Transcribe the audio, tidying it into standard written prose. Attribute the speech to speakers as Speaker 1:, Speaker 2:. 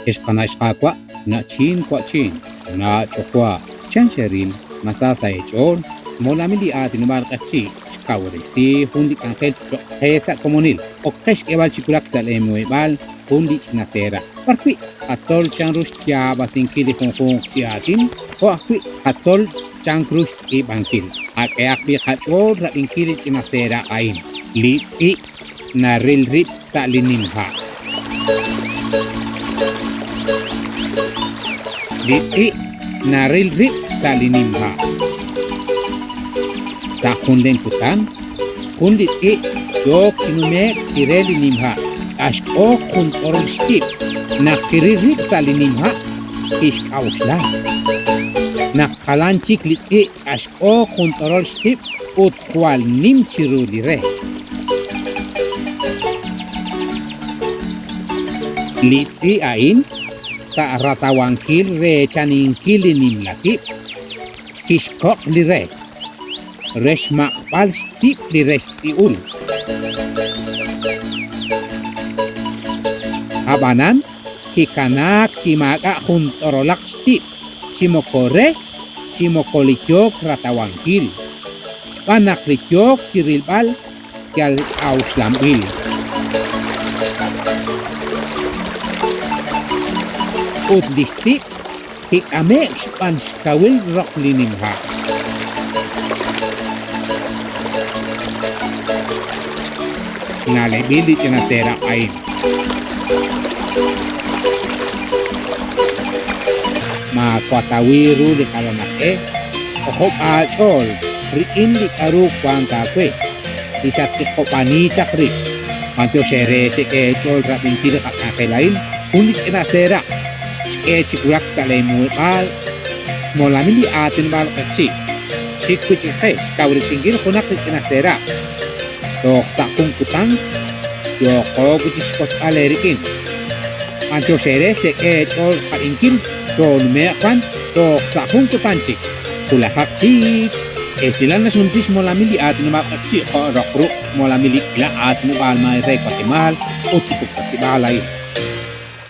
Speaker 1: Ex qana' ex qaawa', na'chin wa'chin, na' ch'owa', chan xeril, ma sa sa' eech'ool? Xmolamil li aatinob'aal q'eqchi' xkawresi jun li k'anjel cho'q qe sa' komonil, ok qe xk'eeb'al chi wulak sa' leemuheb'aal jun li ch'ina seeraq, b'ar wi' tqatzol chanru xyaab'asinkil li junjunq chi aatin, jo' ajwi' tqatzol chank ru xtz'iib'ankil. Qak'ehaq b'i' qach'ool rab'inkil li ch'ina seeraq' a'in. Li tz'i' naril rib' sa' li nimha'. Li tz'i' naril rib' sa' li nimha'. Sa' jun len kutan, jun li tz'i' yook chi nume'k chire li nimha' k'axk'ook jun t'orol xtib'. Naq kiril rib' sa' li nimha', kixk'a'uxla naq jalan chik li tz'i' k'axk'ook jun t'orol xtib' ut jwal nim chiru li re. Li tz'i' a'in sa' ratawankil reechaninkil li nimla tib', kixkoq' li re, re xmaq'b'al xtib' li rex tz'i'ul. Ab'anan kikanaak chi maak'a' jun t'orolaq xtib', chi moko re chi moko li yook ratawankil, xb'aan naq li yook chi rilb'al yal k'a'uxlanb'il. Ut li xtib' kik'ame'k xb'aan xkawil roq li nimha'. Na'leb'il li ch'ina seeraq' a'in. Maawatawi ru li jalan aj e, k'ojob' aach'ool rik'in li k'a'ru wank aawe, li xattiqob'ani chaq rix. B'antiox eere xek'e eech'ool rab'inkil li qak'anjel a'in, jun li ch'ina seeraq' xk'e chi wulak sa' lee muheb'aal xmolamil li aatinob'aal q'eqchi'. Xik wi' chik qe xkawresinkil junaq li ch'ina seeraq'. Toj sa' jun kutan yooqo wi' chik xwotzb'al eerik'in. B'antiox eere xek'e eech'ool qab'inkil, toonume'q b'an toj sa' jun kutan chik. Wulajaq chik! Esilal naxnumsi xmolamil li aatinob'aal q'eqchi' jo' roq ruq' xmolamil li k'ila aatinob'aal maay re Watemaal ut li puktasib'aal a'in.